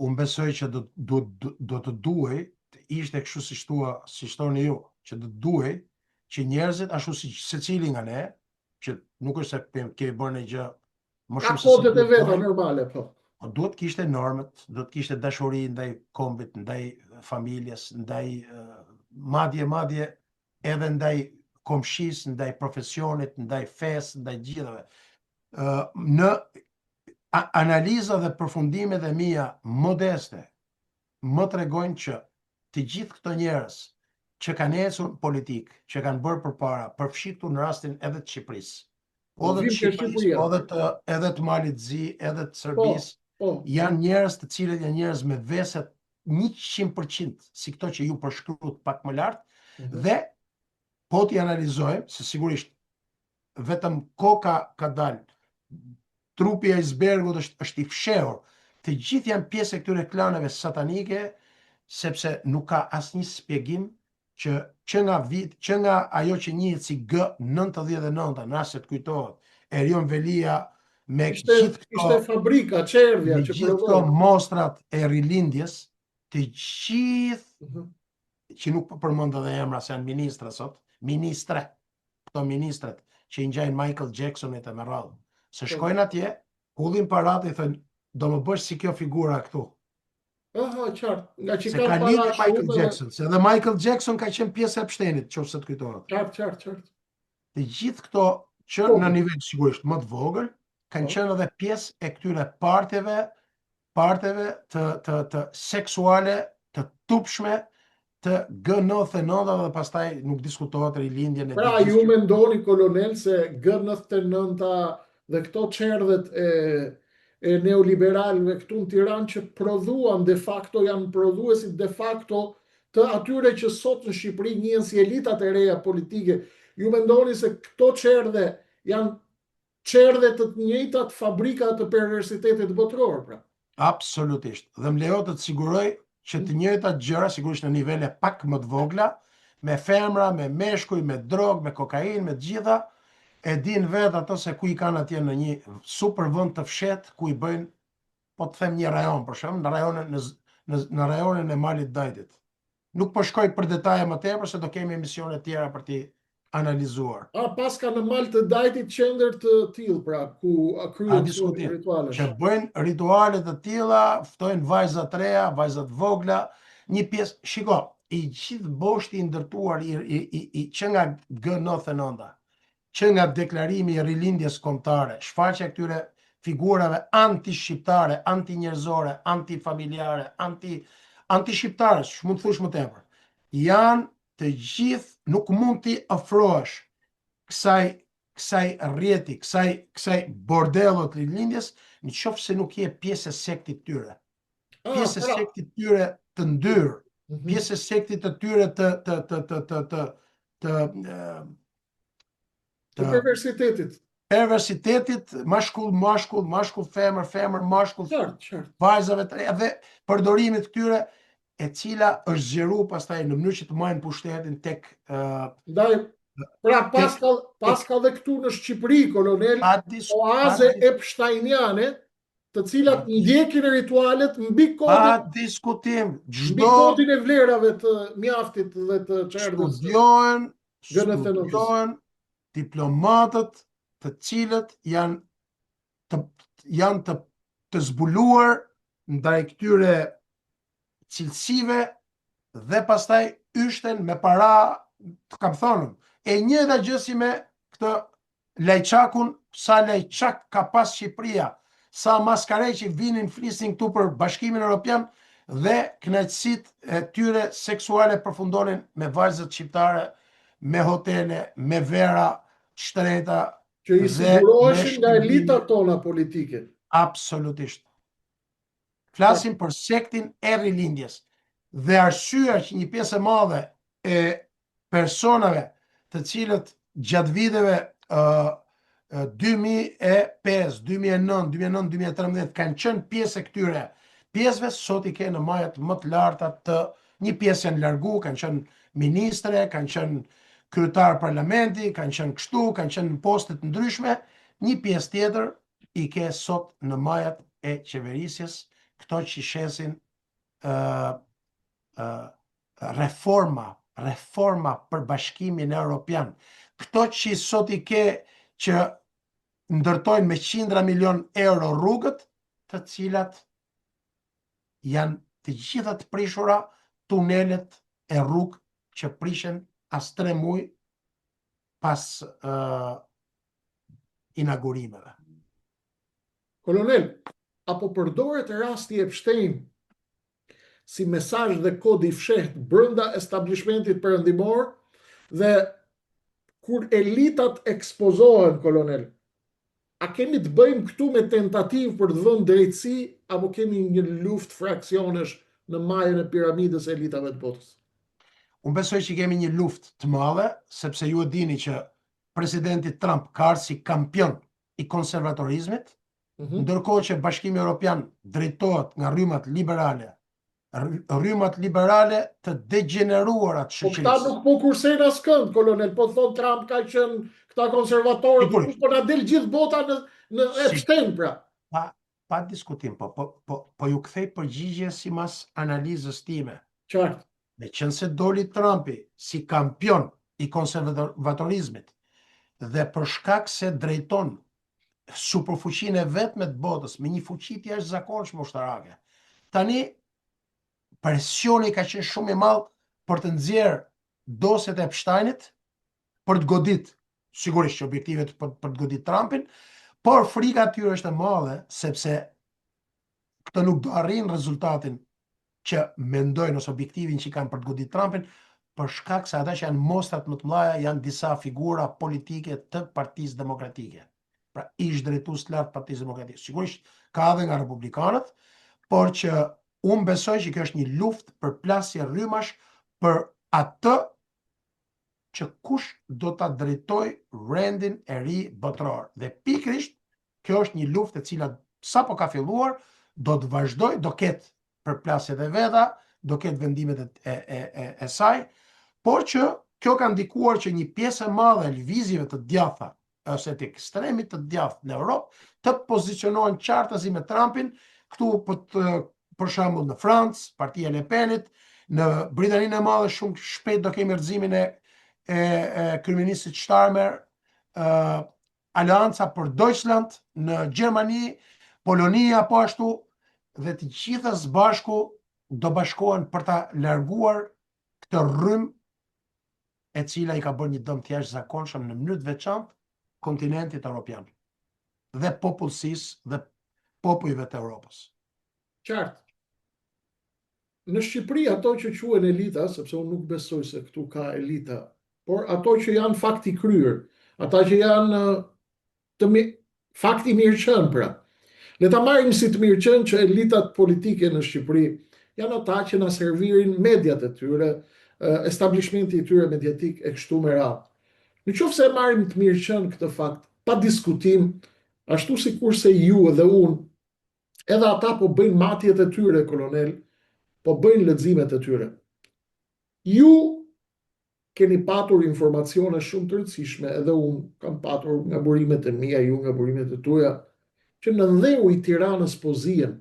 Unë besoj që do do do, do të duhej të ishte kështu siç thua, siç thoni ju, që do të duhej që njerëzit ashtu si secili nga ne, që nuk është se kemi bërë ndonjë gjë më shumë se kodet e veta normale, po. Po duhet të kishte normat, duhet të kishte dashuri ndaj kombit, ndaj familjes, ndaj madje madje edhe ndaj komshisë, ndaj profesionit, ndaj fesë, ndaj gjithave. Në analiza dhe përfundimet e mia modeste më tregojnë që të gjithë këto njerëz që kanë ecur në politikë, që kanë bërë përpara, përfshi këtu në rastin edhe të Shqipërisë, po edhe të Shqipërisë, po edhe të edhe të Malit të Zi, edhe të po, Serbisë, po, janë njerëz të cilët janë njerëz me vese 100% si këto që ju përshkruat pak më lart mm -hmm. dhe po t'i analizojmë se sigurisht vetëm koka ka dalë, trupi i icebergut është është i fshehur. Të gjithë janë pjesë e këtyre klaneve satanike, sepse nuk ka asnjë shpjegim që që nga vit, që nga ajo që njihet si G99, në rast se të kujtohet, Erion Velia me ishte, gjithë këto ishte fabrika, çerdhja që gjithë këto mostrat e rilindjes, të gjithë uh mhm. -huh. që nuk po përmend edhe emra se janë ministra sot, ministre, këto ministret që i ngjajnë Michael Jacksonit e me radhë, se po. shkojnë atje, hullin paratë i thonë, do më bësh si kjo figura këtu. Aha, qartë, nga që ka para Michael Jackson, se edhe Michael Jackson ka qenë pjesë e Epsteinit, qoftë se të kujtohet. Qartë, qartë, qartë. Të gjithë këto që po. në nivel sigurisht më të vogël, kanë po. qenë edhe pjesë e këtyre parteve parteve të të të seksuale të turpshme të G99 dhe pastaj nuk diskutohet rilindjen e Pra ju mendoni kolonel se G99 dhe këto çerdhet e e neoliberalëve këtu në Tiranë që prodhuan de facto janë prodhuesit de facto të atyre që sot në Shqipëri njihen si elitat e reja politike. Ju mendoni se këto çerdhe janë çerdhe të të njëjtat fabrika të perversitetit botëror, pra. Absolutisht. Dhe më lejo të të siguroj që të njëjtat gjëra, sigurisht në nivele pak më të vogla, me femra, me meshkuj, me drogë, me kokainë, me të gjitha, e dinë vetë ato se ku i kanë atje në një super vend të fshehtë ku i bëjnë, po të them një rajon për shembull, në rajonin në në, në rajonin e Malit Dajtit. Nuk po shkoj për detaje më tepër se do kemi emisione tjera për t'i analizuar. A paska në Mal të Dajtit qendër të tillë, pra, ku kryhen rituale. Që bëjnë rituale të tilla, ftojnë vajza të reja, vajza të vogla, një pjesë, shiko, i gjithë boshti i ndërtuar i, i, i, i që nga G99, që nga deklarimi i rilindjes kombëtare, shfaqja e këtyre figurave anti-shqiptare, anti-njerëzore, anti-familjare, anti anti-shqiptare, s'mund të thuash më tepër. Janë të gjithë, nuk mund t'i afrohesh kësaj kësaj rrjeti, kësaj kësaj bordello të rilindjes, në qoftë se nuk je pjesë e sektit tyre. Ah, pjesë e pra. sektit tyre të ndyrë, mm -hmm. pjesë e sektit të tyre të të të të të të të të perversitetit. Perversitetit, mashkull, mashkull, mashkull, femër, femër, mashkull, qartë, qartë. vajzave të reja dhe përdorimit këtyre e cila është zgjeru pastaj në mënyrë që të marrin pushtetin tek uh, Ndaj pra paska paska dhe këtu në Shqipëri kolonel oaze epsteiniane të cilat ndjekin ritualet mbi kodin pa diskutim çdo mbi kodin e vlerave të mjaftit dhe të çerdhes. Studiohen, studiohen diplomatët të cilët janë të janë të të zbuluar ndaj këtyre cilësive dhe pastaj yshten me para, të kam thënë, e njëjta gjë si me këtë Lajçakun, sa Lajçak ka pas Shqipëria, sa maskare që vinin flisnin këtu për Bashkimin Europian dhe kënaqësitë e tyre seksuale përfundonin me vajzat shqiptare, me hotele, me vera të shtrenjta që i siguroheshin nga elitat tona politike. Absolutisht. Flasim për sektin e rilindjes. Dhe arsyeja që një pjesë e madhe e personave të cilët gjatë viteve uh, 2005, 2009, 2009, 2013 kanë qenë pjesë e këtyre pjesëve, sot i ke në majat më të larta të një pjesë janë largu, kanë qenë ministre, kanë qenë kryetar parlamenti, kanë qenë kështu, kanë qenë në poste të ndryshme, një pjesë tjetër i ke sot në majat e qeverisjes Këto që shesin ë ë reforma, reforma për Bashkimin Europian. Këto që sot i ke që ndërtojnë me qindra milion euro rrugët, të cilat janë të gjitha të prishura tunelet e rrugë që prishen as 3 muaj pas uh, inaugurimeve. Kolonel, a po përdoret rasti Epstein si mesazh dhe kod i fshehtë brenda establishmentit perëndimor dhe kur elitat ekspozohen, kolonel, a kemi të bëjmë këtu me tentativë për të vënë drejtësi apo kemi një luftë fraksionesh në majën e piramidës së elitave të botës? Unë besoj që kemi një luftë të madhe, sepse ju e dini që presidenti Trump ka ardhur si kampion i konservatorizmit, mm -hmm. ndërkohë që Bashkimi Evropian drejtohet nga rrymat liberale, rrymat liberale të degjeneruara të shoqërisë. Po këta nuk po kursejnë askënd, kolonel, po thonë Trump ka qenë këta konservatorë, po na del gjithë bota në në Epstein pra. Pa pa diskutim, po po po po ju kthej përgjigje sipas analizës time. Qartë. Meqenëse doli Trumpi si kampion i konservatorizmit dhe për shkak se drejton superfuqinë e vetme të botës me një fuqi të jashtëzakonshme ushtarake. Tani presioni ka qenë shumë i madh për të nxjerrë dosjet e Epsteinit për të godit, sigurisht që objektivet për, për të godit Trumpin, por frika e tyre është e madhe sepse këto nuk do arrijnë rezultatin që mendojnë ose objektivin që kanë për të godit Trumpin, për shkak se ata që janë mostrat më të mëdha janë disa figura politike të Partisë Demokratike. Pra ish drejtues të lartë të Partisë Demokratike. Sigurisht ka edhe nga republikanët, por që unë besoj që kjo është një luftë përplasje rrymash për atë që kush do ta drejtojë rendin e ri botëror. Dhe pikërisht kjo është një luftë e cila sapo ka filluar, do të vazhdojë, do ketë përplasjet e veta, do ketë vendimet e, e, e, e, e saj, por që kjo ka ndikuar që një pjesë e madhe e lëvizjeve të djathta ose të ekstremit të djathtë në Europë të pozicionohen qartazi me Trumpin, këtu po të për shembull në Francë, partia e Le Penit, në Britaninë e Madhe shumë shpejt do kemi rrëzimin e e, e kryeministrit Starmer, ë Aleanca për Deutschland në Gjermani, Polonia po ashtu dhe të gjitha së bashku do bashkohen për ta larguar këtë rrymë e cila i ka bërë një dëm të jashtëzakonshëm në mënyrë të veçantë kontinentit europian dhe popullsisë dhe popujve të Europës. Qartë. Në Shqipëri ato që quhen elita, sepse unë nuk besoj se këtu ka elita, por ato që janë fakt i kryer, ata që janë të mi, fakt i mirëqenë pra. Le ta marrim si të mirëqenë që elitat politike në Shqipëri janë ata që na servirin mediat e tyre, establishmenti i tyre mediatik e kështu me radhë. Në qoftë se e marrim të mirëqenë këtë fakt, pa diskutim, ashtu sikurse ju edhe unë, Edhe ata po bëjnë matjet e tyre, kolonel, po bëjnë leximet e tyre. Ju keni patur informacione shumë të rëndësishme, edhe unë kam patur nga burimet e mia, ju nga burimet e tuaja, që nëndheu i Tiranës po zien.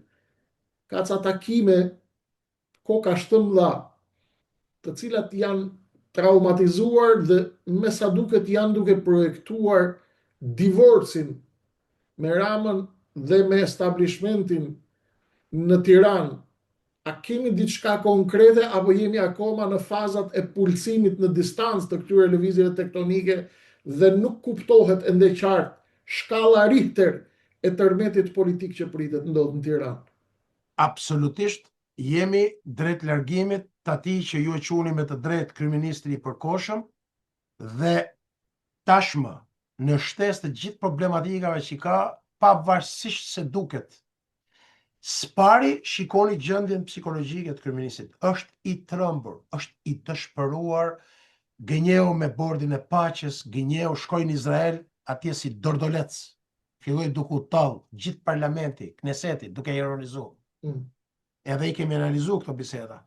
Ka ca takime kokash të mëdha, të cilat janë traumatizuar dhe me sa duket janë duke projektuar divorcin me Ramën dhe me establishmentin në Tiranë. A kemi diçka konkrete apo jemi akoma në fazat e pulsimit në distancë të këtyre lëvizjeve tektonike dhe nuk kuptohet ende qartë shkalla Richter e tërmetit politik që pritet të ndodhë në Tiranë? Absolutisht jemi drejt largimit të atij që ju e quani me të drejtë kryeministri i përkohshëm dhe tashmë në shtesë të gjithë problematikave që ka, pavarësisht se duket. Së pari shikoni gjendjen psikologjike të kryeministrit. Është i trembur, është i dëshpëruar, gënjeu me bordin e paqes, gënjeu, shkoi në Izrael atje si dordolec. Filloi duke u tall gjithë parlamenti, Kneseti, duke ironizu. Mm. Edhe i kemi analizu këto biseda.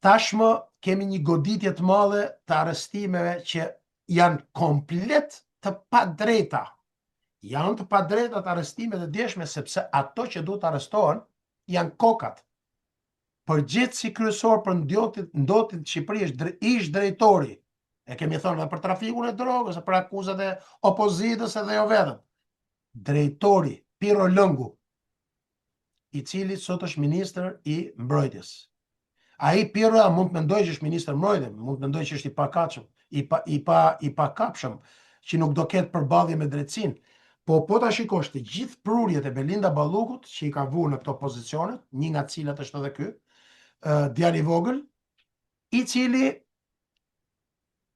Tashmë kemi një goditje të madhe të arrestimeve që janë komplet të padrejta. Janë të padrejta të arrestimet e djeshme sepse ato që duhet të arrestohen Janë kokat. Përgjegjësi kryesor për ndotjet ndotjet në Shqipëri është ish drejtori. E kemi thënë edhe për trafikun e drogës, për akuzat e opozitës edhe jo vetëm. Drejtori Pirro Lëngu, i cili sot është ministër i mbrojtjes. Ai Pirroja mund të mendojë që është ministër mbrojtje, mund të mendojë që është i pakapshëm, i pa i pa i pakapshëm, që nuk do ketë përballje me drejtësinë. Po po ta shikosh të gjithë prurjet e Belinda Ballukut që i ka vënë në këto pozicione, një nga të cilat është edhe ky, ë djali i vogël, i cili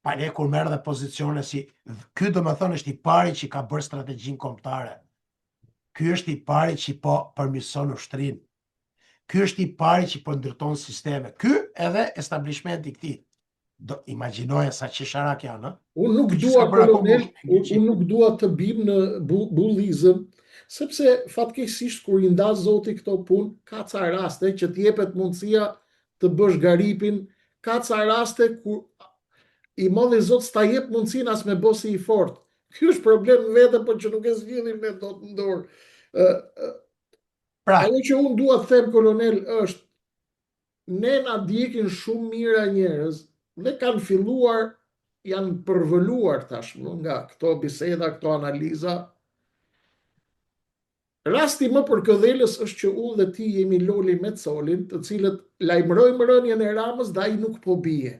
pale kur merr dhe pozicione si ky domethënë është i pari që ka bërë strategjinë kombëtare. Ky është i pari që po përmirëson ushtrinë. Ky është i pari që po ndërton sisteme. Ky edhe establishmenti i këtij. Do imagjinoje sa qesharak janë, ë? Unë nuk dua kolonel, unë nuk dua të bim në bu, bullizëm, sepse fatkeqësisht kur i nda Zoti këto punë, ka ca raste që të jepet mundësia të bësh garipin, ka ca raste kur i madhi Zot s'ta jep mundësinë as me bo si i fortë. Ky është problem vete, por që nuk e zgjidhim ne dot në dorë. Pra, ajo që unë dua të them kolonel është ne na ndjekin shumë mijëra njerëz dhe kanë filluar janë përvëluar tashmë nga këto biseda, këto analiza. Rasti më përkëdhelës është që unë dhe ti jemi Loli me Colin, të cilët lajmërojmë rënien e Ramës dhe ai nuk po bie.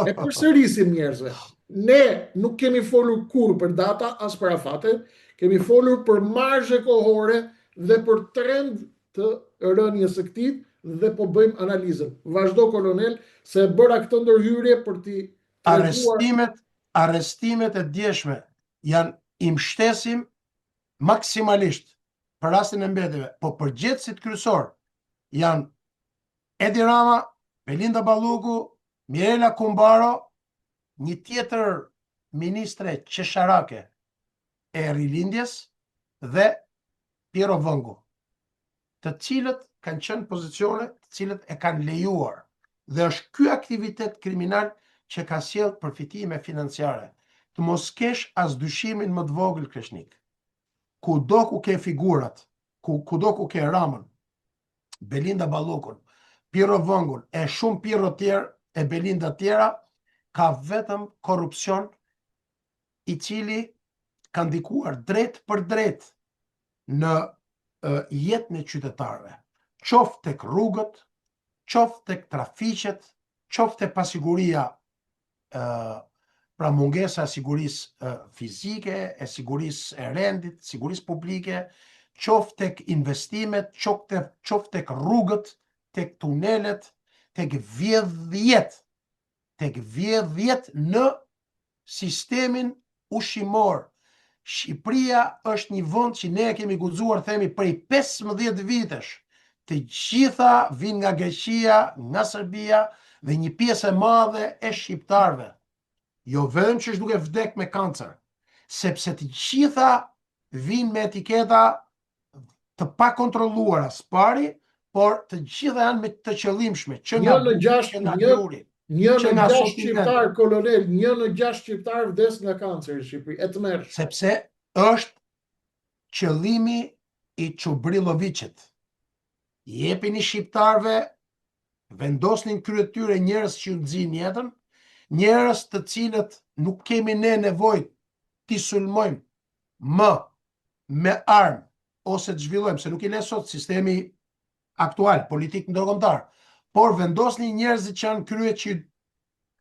E përsërisim njerëzve. Ne nuk kemi folur kurrë për data as për afate, kemi folur për marzhe kohore dhe për trend të rënies së këtij dhe po bëjmë analizën. Vazhdo kolonel se e bëra këtë ndërhyrje për t'i treguar Arrestimet, arrestimet e djeshme janë i mbështesim maksimalisht për rastin e mbetjeve, po përgjegjësit kryesor janë Edi Rama, Belinda Balluku, Mirela Kumbaro, një tjetër ministre qesharake e rilindjes dhe Pirro Vëngu, të cilët kanë qenë në pozicione të cilët e kanë lejuar dhe është ky aktivitet kriminal që ka sjellë përfitime financiare. Të mos kesh as dyshimin më të vogël Kreshnik. Kudo ku ke figurat, ku kudo ku ke Ramën, Belinda Ballukun, Pirro Vëngun e shumë Pirro tjerë e Belinda tjera, ka vetëm korrupsion i cili ka ndikuar drejtpërdrejt në jetën e qytetarëve, qoftë tek rrugët, qoftë tek trafiqet, qoftë tek pasiguria pra mungesa e sigurisë fizike, e sigurisë e rendit, sigurisë publike, qoftë tek investimet, qoftë qoftë tek rrugët, tek tunelet, tek vjedhjet, tek vjedhjet në sistemin ushqimor. Shqipëria është një vend që ne e kemi guxuar themi prej 15 vitesh. Të gjitha vijnë nga Greqia, nga Serbia dhe një pjesë e madhe e shqiptarëve. Jo vetëm që është duke vdek me kancer, sepse të gjitha vijnë me etiketa të pakontrolluara së pari, por të gjitha janë me të qëllimshme, që nga një në gjashtë, që nga një, një në gjashtë shqiptar kolonel, një në gjashtë shqiptar vdes nga kanceri në Shqipëri, e tmerrshme. Sepse është qëllimi i Çubrilloviçit. Jepini shqiptarëve, vendosni në krye të tyre njerëz që ju nxijnë jetën, njerëz të cilët nuk kemi ne nevojë t'i sulmojmë më me armë ose të zhvillojmë, se nuk i le sot sistemi aktual, politik ndërkombëtar, por vendosni njerëzit që janë në krye që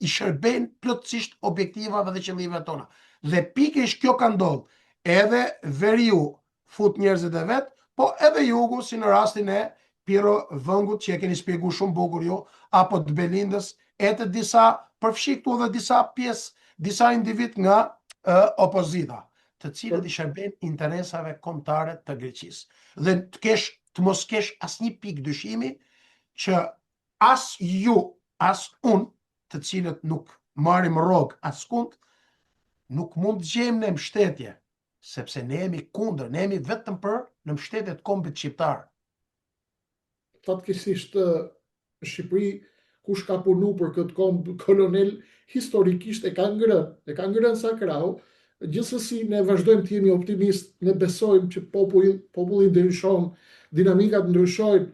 i shërbejnë plotësisht objektivave dhe qëllimeve tona. Dhe pikërisht kjo ka ndodhur. Edhe veriu fut njerëzit e vet, po edhe jugu si në rastin e Pirro Vëngut që e keni shpjeguar shumë bukur ju, apo të Belindës, e të disa përfshi këtu edhe disa pjesë, disa individ nga uh, opozita të cilët i shërbejnë interesave kombëtare të Greqisë. Dhe të kesh të mos kesh asnjë pikë dyshimi që as ju, as unë, të cilët nuk marrim rrogë askund, nuk mund të gjejmë ne mbështetje, sepse ne jemi kundër, ne jemi vetëm për në mbështetje të kombit shqiptar. Fatkeqësisht në Shqipëri kush ka punu për këtë komb kolonel historikisht e ka ngrënë, e ka ngrënë sa krahu. Gjithsesi ne vazhdojmë të jemi optimist, ne besojmë që populli populli ndryshon. Dinamikat ndryshojnë.